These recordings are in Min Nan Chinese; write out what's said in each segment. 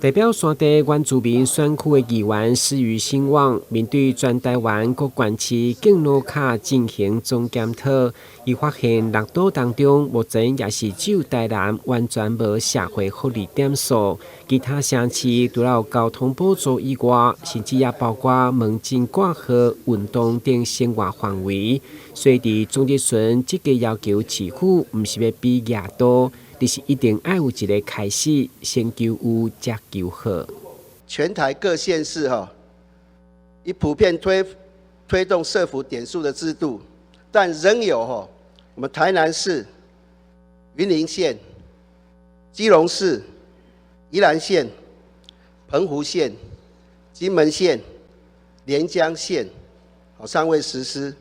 代表山地原住民選區的議員施余興旺，面對全台灣各縣市敬老卡進行總檢討，伊發現六都當中目前也是只有台南完全無社會福利點數，其他城市除了交通補助以外，甚至也包括門診掛號、運動等生活範圍。所以佇總質詢這個要求市府，毋是欲比額多。就是一定愛有一個開始，先求有，才求好。全台各縣市哈，已普遍推動社福點數的制度，但仍有哈，我們台南市、雲林縣、基隆市、宜蘭縣、澎湖縣、金門縣、連江縣，尚未實施。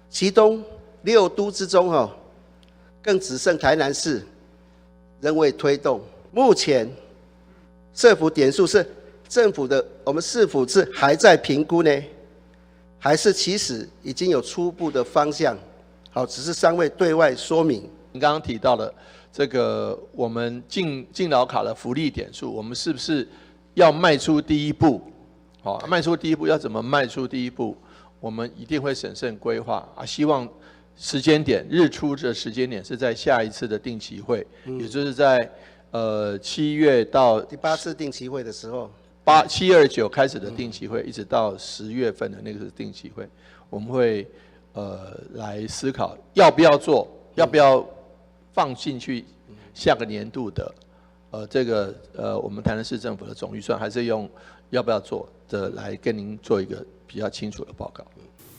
其中六都之中哈，更只剩台南市仍未推動。目前社福點數是政府的，我們是否是還在評估呢？還是其實已經有初步的方向？好，只是尚未對外說明。你剛剛提到的這個我們敬老卡的福利點數，我們是不是要邁出第一步？好，邁出第一步要怎麼邁出第一步？我們一定會審慎規劃啊，希望時間點日出的時間點是在下一次的定期會，也就是在7月到第八次定期會的時候， 8、7、2、9開始的定期會，一直到10月份的那個定期會，我們會來思考要不要做，要不要放進去下個年度的這個我們台南市政府的總預算，還是用要不要做的來跟您做一個比較清楚的報告。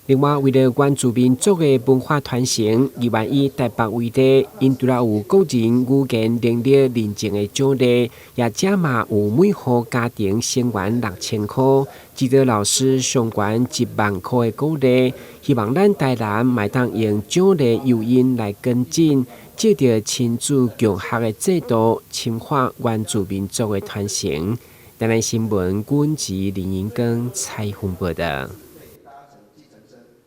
另外，為了原住民族的文化傳承，議員以台北為例，𪜶除了有個人語言能力認證的獎勵，也這嘛有每戶家庭成員6000箍，指導老師上懸1萬箍的鼓勵。希望咱台南嘛會當用獎勵誘因來跟進，藉著親子共學的制度，深化原住民族的傳承。台南新聞，阮籍林英庚採訪報道。